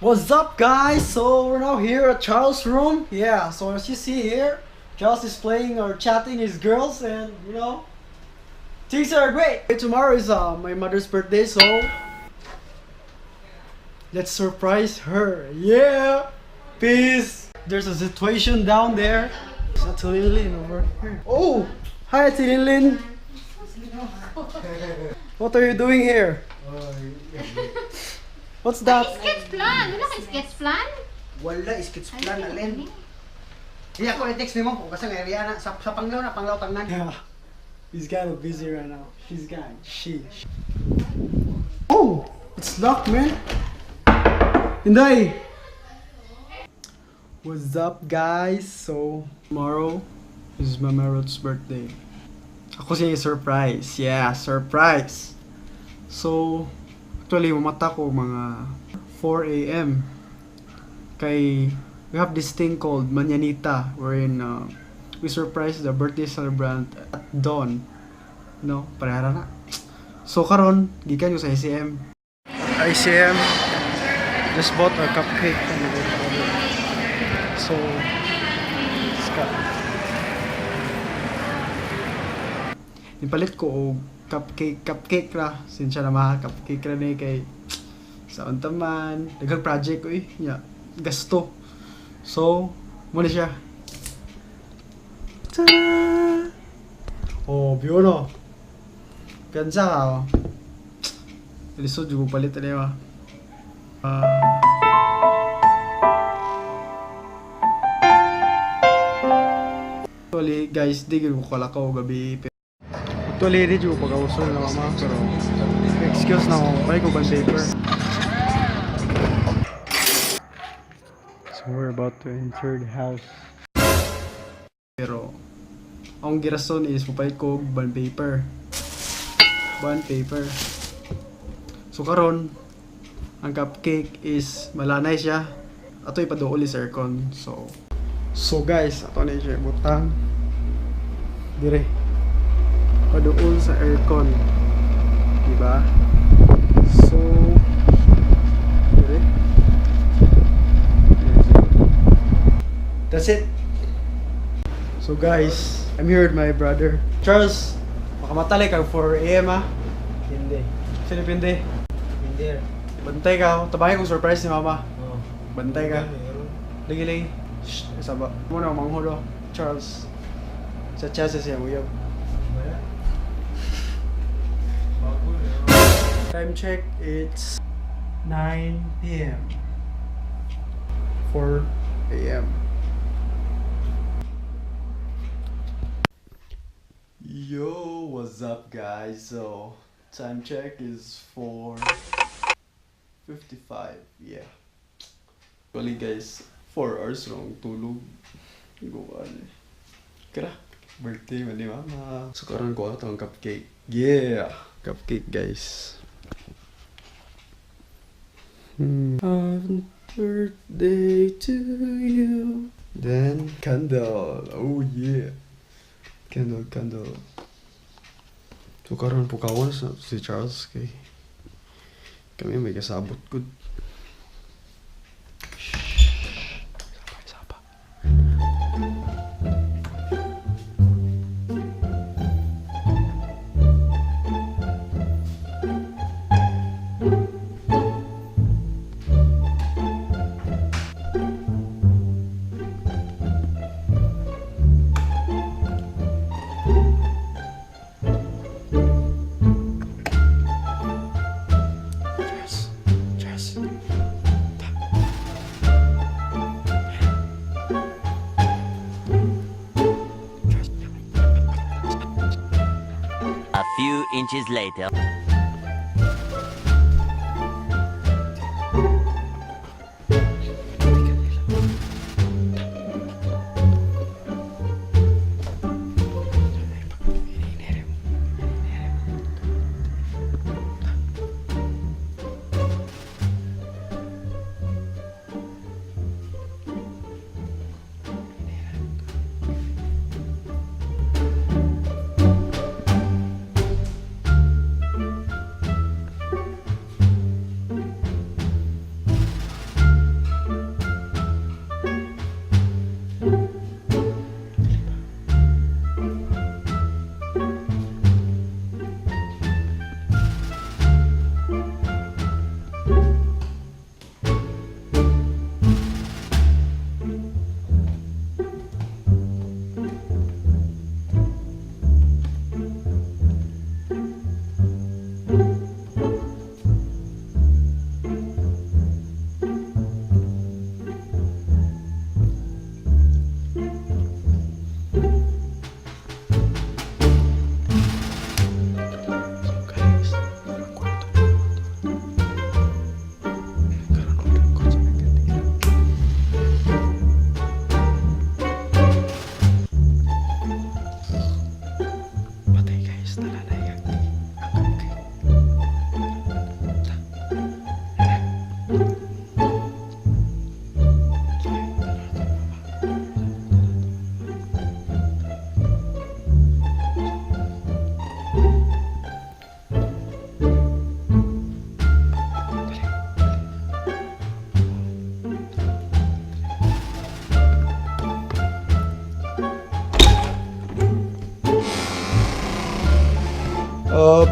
What's up, guys? So we're now here at Charles' room. Yeah, so as you see here, Charles is playing or chatting his girls and things are great. Tomorrow is my mother's birthday, so let's surprise her. Yeah! Peace! There's a situation down there. It's Ate Lin over here. Oh! Hi, Ate Lin. What are you doing here? What's that? Sketch plan! Wala kay sketch plan? Wala sketch plan alin. Di ako i-text nimo kung kasi nga area na sa panglaw na panglaw tangnan. Yeah. He's kind of busy right now. She's gone. She. Oh! It's locked, man. Inday! What's up, guys? So, tomorrow is Mama Ruth's birthday. Ako siya yung surprise. Yeah, surprise! So, actually, mamata ko mga 4 a.m. Kay, we have this thing called Mañanita, wherein we surprise the birthday celebrant at dawn. No, parehara na. So karon gikan ko sa ICM. ICM just bought a cupcake from the order. So, it's got. Nipalit ko og cupcake, cupcake ra. Sinsya na maha, cupcake ra ni kay sa unta man, daghang project ko eh. Nya, gasto. So, mo ni siya. Ta-da! Oh, biyo no. Piyansa ka, oh. Lisod, yung palit na yun, ah. Actually, guys, di ko kalakaw gabi. Actually, di ko pag-ausol na mama, pero excuse na ako, palit ko ban paper. So, we're about to enter the house. Pero, ang girason is papalit ko og bond paper. Bond paper. So karon, ang cupcake is malanay siya. Ato ipaduol sa aircon. So guys, ato na siya butang dire. Paduol sa aircon. Diba? So dire. That's it. So guys, I'm here with my brother. Charles, makamatali ka 4 a.m. ah. Hindi. Sino pindi? Hindi. Bantay ka. Tabangin kong surprise ni mama. Oh. Bantay ka. Lagi lagi. Shh, isa ba? Muna manghulo. Charles. Sa chasa siya uyab. Time check, it's 9 p.m. 4 a.m. Yo, what's up, guys? So, time check is 4:55. Yeah. Actually, guys, 4 hours lang tulog. Guwan eh. Kara, birthday man ni mama. So, karon ko ato ang cupcake. Yeah! Cupcake, guys. Happy birthday to you. Then, candle. Oh, yeah. Candle, candle. So karon pukawan sa si Charles kay kami may kasabot gud. Shh. Sapa, sapa. Cheers. Cheers. A few inches later.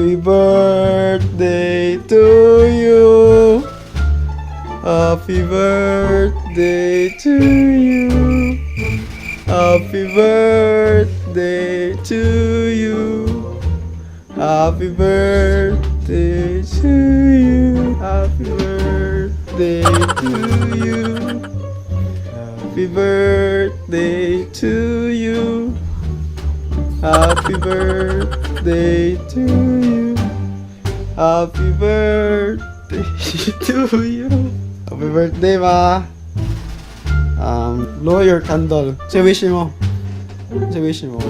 Happy birthday to you. Happy birthday to you. Happy birthday to you. Happy birthday to you. Happy birthday to you. Happy birthday to you. Happy birthday to you. Happy birthday to you. Happy birthday, ma. Blow your candle. Say wish mo. Say wish mo.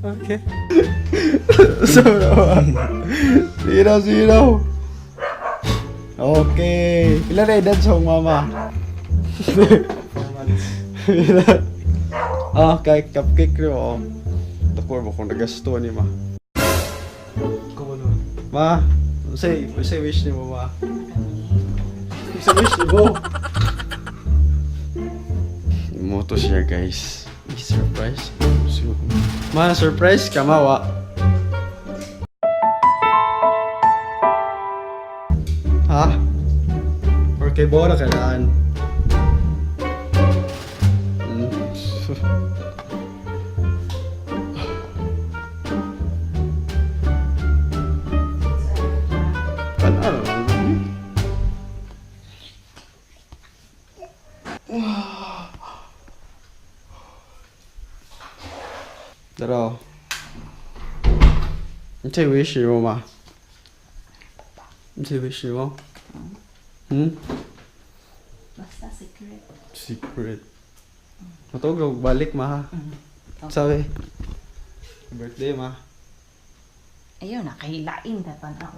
Okay. So, zero, zero. Okay. Ilan na edad sa mama? 4 months. Ah, kay cupcake rin oh. Dakor mo kung nagasto ni ma. Ma, say wish ni mo ma. Say wish ni mo. Moto siya guys. Surprise. Ma, surprise ka ma wa. Ha? Or kay Bora kailangan. Ano lang. Tara. Unsay wish mo ma? Unsay wish mo? Hmm? Basta secret. Secret. Matugog, balik ma ha. Sabi. Birthday ma. Ayaw, nakahilain na tanaw.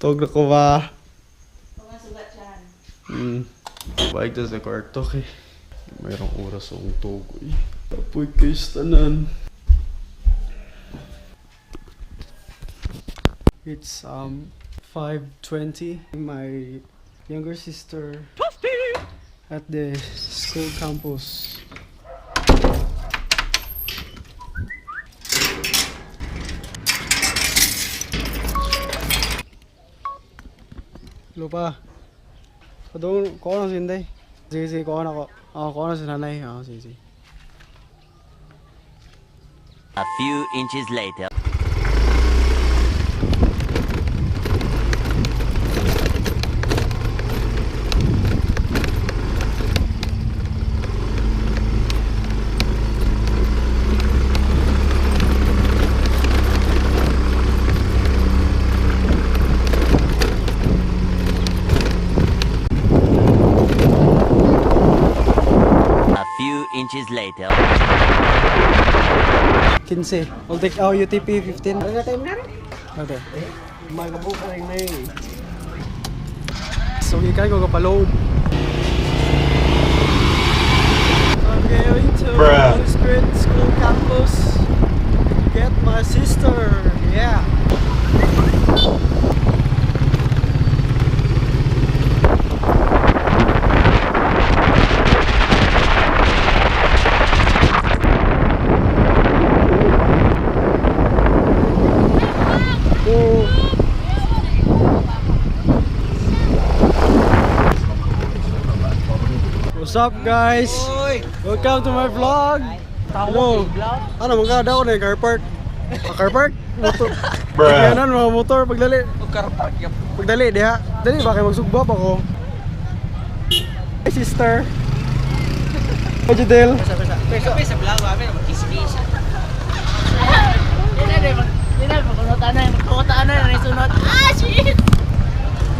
Tugog na ko ba? Pumasugat siya. Balik na sa kwarto kay. Mayroong oras akong tugoy. Tapoy kayo sa tanan. It's 5:20. My younger sister at the school campus. Lupa. Doon, ko na si Inday. Sige, sige, ko na ko. Oh, ko na si nanay. Oh, sige, sige. A few inches later. A few inches later. 15. I'll take, oh, UTP 15. Ano na time na rin? Okay. Magabuka rin na yun. So, ikay ko kapaload. I'm going to Holy Spirit School campus to get my sister. Yeah. Oh. What's up guys? Welcome to my vlog. Hello. Ano mga daw na car park? Ah, car park? Motor. Bruh. mga motor pagdali. Car park yung Pagdali diha. Dali ba kay magsugba pa ko. Hi sister. Hi Jadel. Pesa vlog amin mag-kiss-kiss.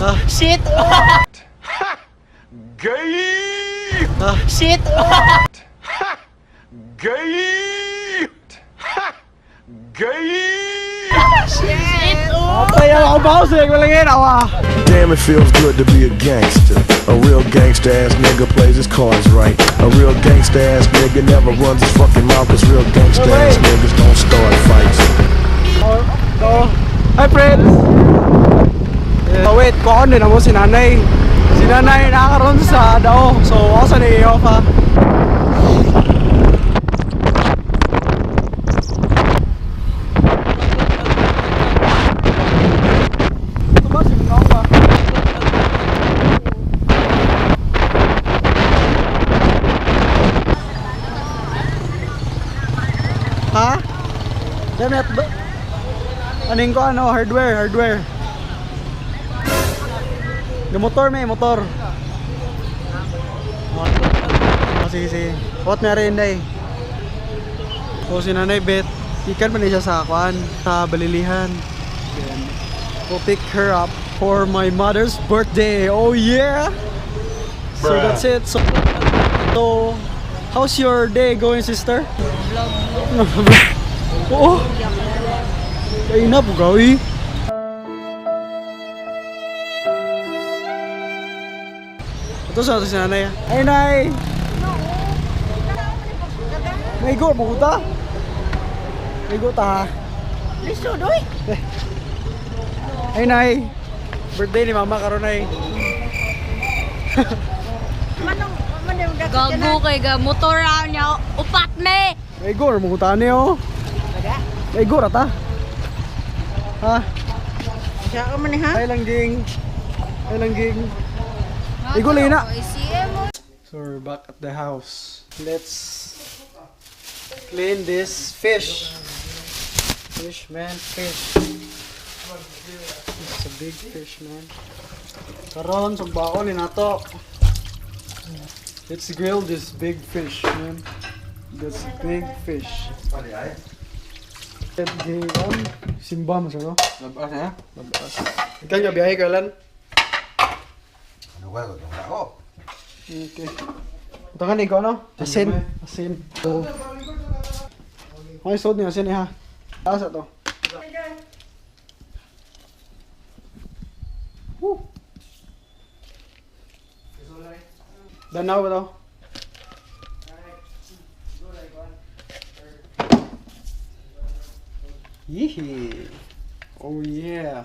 Ah, shit! Ah, Shit! Gay! ah. Shit! Gay! Gay! Shit! Patay ako boss eh, walang awa. Damn, it feels good to be a gangster. A real gangster ass nigga plays his cards right. A real gangster ass nigga never runs his fucking mouth, 'cause real gangster ass niggas don't start fights. Oh, no. Hi friends. Oh, wait, kuon din mo si nanay. Si nanay nakakaroon sa dao. So, ako sa ni-off ha. Ha? Dami at ba? Aning ko ano, hardware, hardware. Yung motor may motor. Oh, sige, sige. What na rin day? So si Nanay Beth, ikan man siya sa kuan, sa Balilihan. Then, we'll pick her up for my mother's birthday. Oh yeah! So that's it. So how's your day going, sister? Oo. Kaya na po gawi. Ito sa si nanay. Ah. Ay, nay! Maigo, maguta. Maigo ta ha. Lisod, oy. Ay, nay! Birthday ni mama karon nay. Gago kay ga motor ra niya. Upat me. Maigo, maguta ni oh. Maigo ra ta. Ha? Siya ka man ha. Ay langging. Ay langging. Igo na. So we're back at the house. Let's clean this fish. Fish, man, fish. It's a big fish, man. Karon, sugbaon ni nato. Let's grill this big fish, man. This big fish. At the one, simba mo siya, no? Labas ha? Labas. Ikaw nga biyahe kailan? Ano ba? Wala ko. Okay. Ito ka ikaw, no? Asin. Asin. So, okay, sold niyo. Asin, eh, ha? Asa to? Woo! Danaw ba to? Yee! Oh yeah!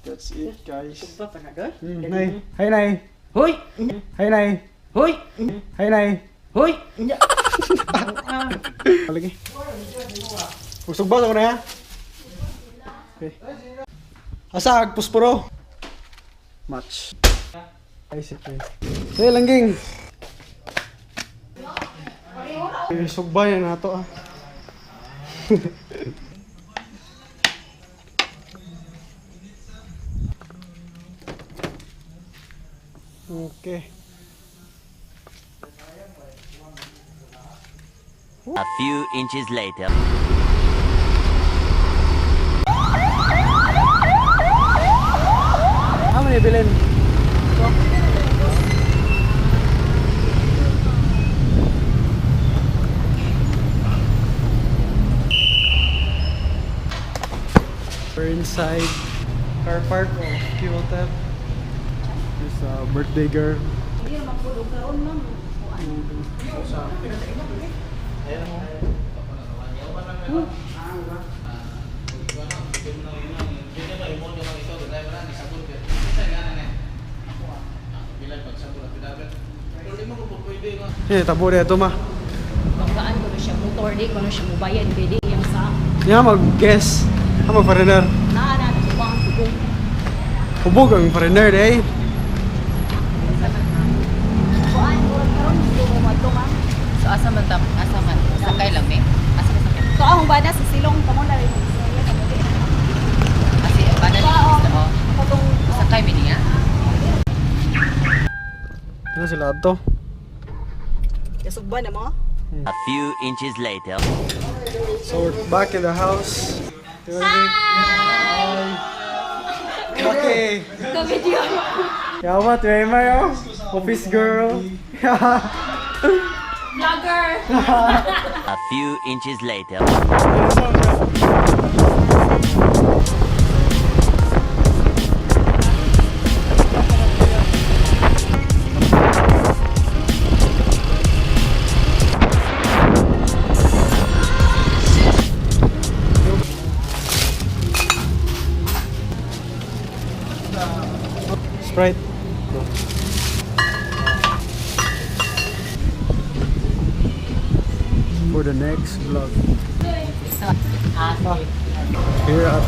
That's it, guys. Nay. Hi, Nay. Hoy! Hi, Nay. Hoy! Hi, Nay. Hoy! Lagi. Magsugba sa ko na ya. Okay. Asa ag pusporo. Match. Ay sige. Hey langging. Eh, Sugba yan nato ah. Okay. A few inches later. How many bilin? We're inside car park of Q Hotel. There's a birthday girl. Eh, tabo na ito ma. Pagkaan ko na siya motor di ko na siya mubayad kay di yang sa Niya mag-guess. Ha mag-foreigner. naa na ang tubong. Hubog ang foreigner eh. Kuan murag karon gusto mo madto ka. So asa man ta asa man sakay lang eh. Asa man sakay? So akong bana sa silong kamo na rin. Asi bana ni Oo. oh. Katong Sakay mi niya. Ano sila ato? Yasugba na mo? A few inches later. So we're back in the house. Hi! Okay. Ka-video. Yawa, tuwema yo. Office girl. Vlogger. A few inches later. Sprite. For the next vlog. Ah, Here at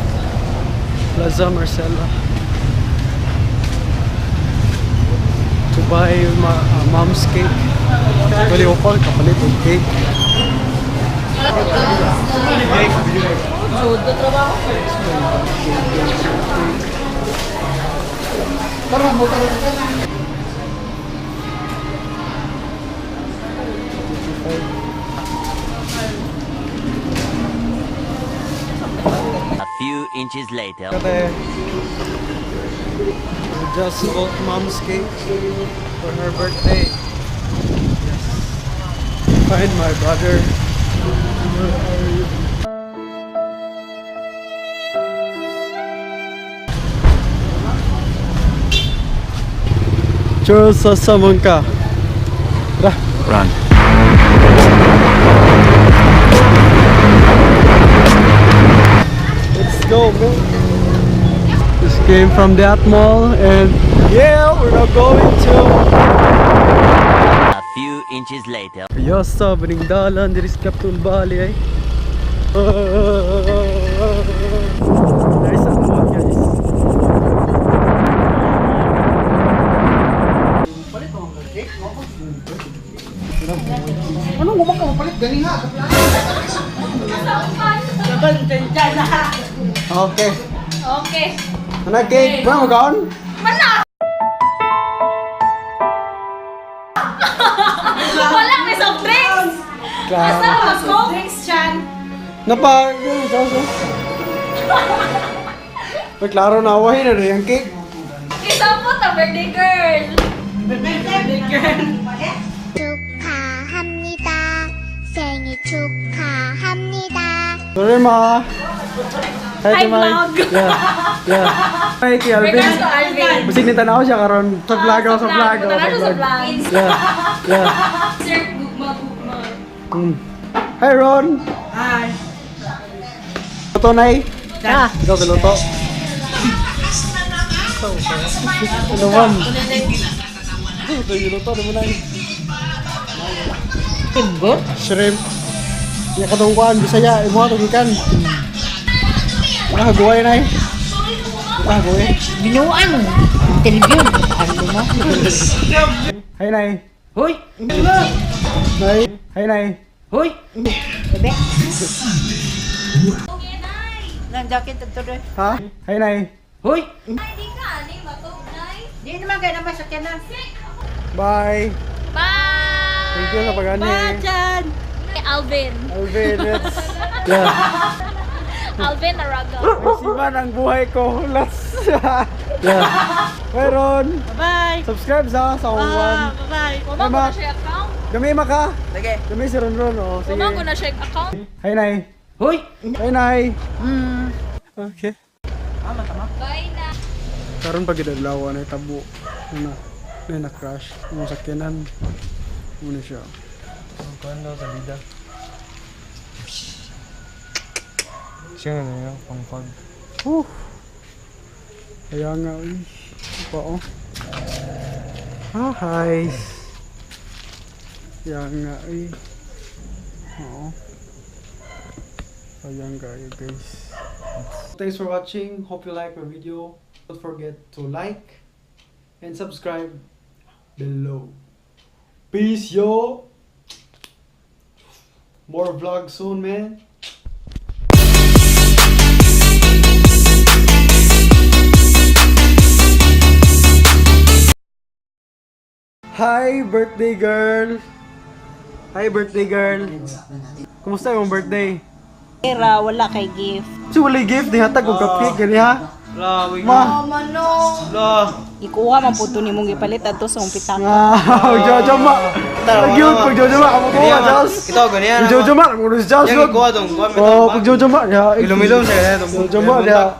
Plaza Marcela. To buy mom's cake. Bali ko kapalit og cake. Trabaho. Tara, motor ka na. A few inches later. Kate. We just bought mom's cake for her birthday. Yes. Find my brother. Where are you? Charles sa Samangka. Tara. Run. Let's go, man. Just came from that mall and yeah, we're now going to A few inches later. Yasa, Baningdalan, diri sa Capitol Valley ay. Nice ang mood, guys. Palit mo ang cake, no? Anong gumang ka mapalit gani ha? Okay. Okay. Ano cake? Wala mo kaon? Wala may soft drinks. Asa mas coke? Drinks chan. Napa, so. May klaro na awahin na rin ang cake. Isa po ta birthday girl. 축하합니다. 생일 축하합니다. Sorry ma. Hi, ma. vlog. Yeah. Yeah. Hi, kay Alvin. Regards to Alvin. Basig ni tanaw siya karon sa vlog ako, sa vlog. ako, Tanaw siya sa vlog. Yeah. Yeah. Sir, gugma gugma. Hi Ron. Hi. Luto nay. Ah. Ikaw luto. Ano man? Ito yung luto mo nay. Shrimp. Ya katong kuan Bisaya imo atong gikan. Ah, guway nay. Ah, guway. Binuang. Interview. Ano mo? Hi nay. Hoy! Nay. Hi nay. Hoy! Bebe. Nang jacket ito doy. Ha? Hi nay. Hoy! Ay, di ka ani matug nay. Di naman kay naman sa kanan. Bye. Bye. Thank you sa pag-ani. Chan. Alvin. Alvin, let's... Yeah. Alvin Araga. Nagsiman ang buhay ko. Let's... Yeah. Bye, Ron. Bye. Subscribe sa akong one. Bye. Wala ko na siya account. Gamay maka. Sige. Gamay si Ron Ron. Oh, sige. Wala ko na siya account. Hi, Nay. Hoy! Hi, Nay. Okay. Bye na. Karon pag gidadlaw na tabo. Ano na na crash. Ang sakyanan. Muna siya. Ang kuan daw sa bida. Siya na yun, pang fog. Whew. Kaya nga, uy. Pa, oh. Ah, hi. Kaya nga, uy. Oo. Ayan kayo, guys. Thanks for watching. Hope you like my video. Don't forget to like and subscribe below. Peace, yo! More vlogs soon, man. Hi, birthday girl! Hi, birthday girl! Kumusta yung birthday? Pera, wala kay gift. Si wala gift, di hatag og cupcake gani ha? La, wig. Ma! La. Ikuha man po to nimong gipalit adto sa mong pitaka. Ah, Jojo ma! Tara, Gyud pag Jojo ma, kamo ko Ganiya ma. Jos. Ito, ganiya na, Jojo ma, mo Jos. Yang ikuha dong, kuha Oh, pag Jojo ma, ya. Ilom-ilom sa ganyan, dong. Jojo ma, ya.